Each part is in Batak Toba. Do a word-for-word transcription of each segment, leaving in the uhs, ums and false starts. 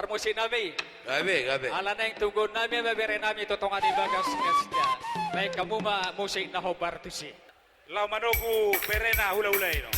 Musik nami. Gabe, gabe. Ala naeng tunggu nami ma bere nami tu tonga ni bagas ni asia. Naeng hamu ma musik na hombar tusi. Laho manunggu berena hulahula i do.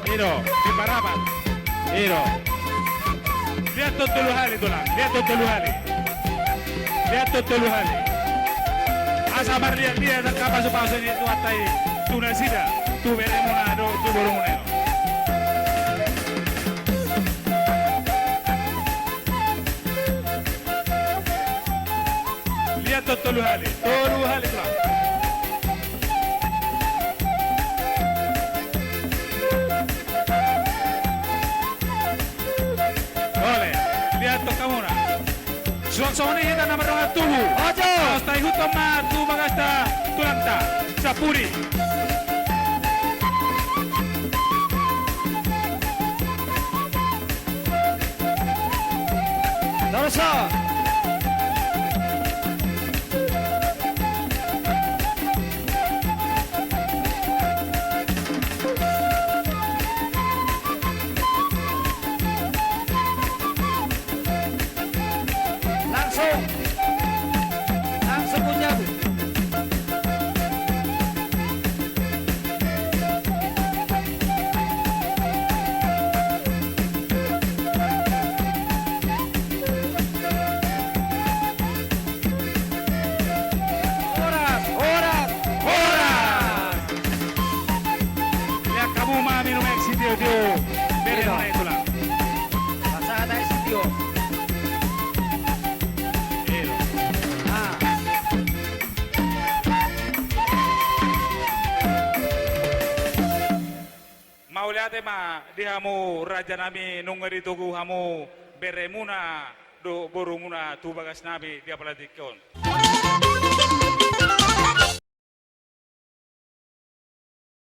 I do, di parapat. I do. Liat do tolu hali, Tulang. Liat do tolu hali. Liat do tolu hali. Asa marliat-liat angka pasupasu ni Tuhanta i tu nasida, tu beremuna dohot tu borumuna i. Liat do tolu hali. Tolu hali, Tulang. Ole, liat do hamuna. Suang songon i hita na mardongan tubu. Ojo. Laos taihuthon ma tu bagasta tulangta, Sapuri. Torso. Langsung. Langsung punya. Horas, horas, horas. Liat hamu ma minum es sitio-tio. Bere, i do, muna i, Tulang. Pasahat es sitio. I do. Ah. Mauliate ma di hamu raja nami, nunga ditogu hamu beremuna dohot borumuna tu bagas nami di apala tingki on.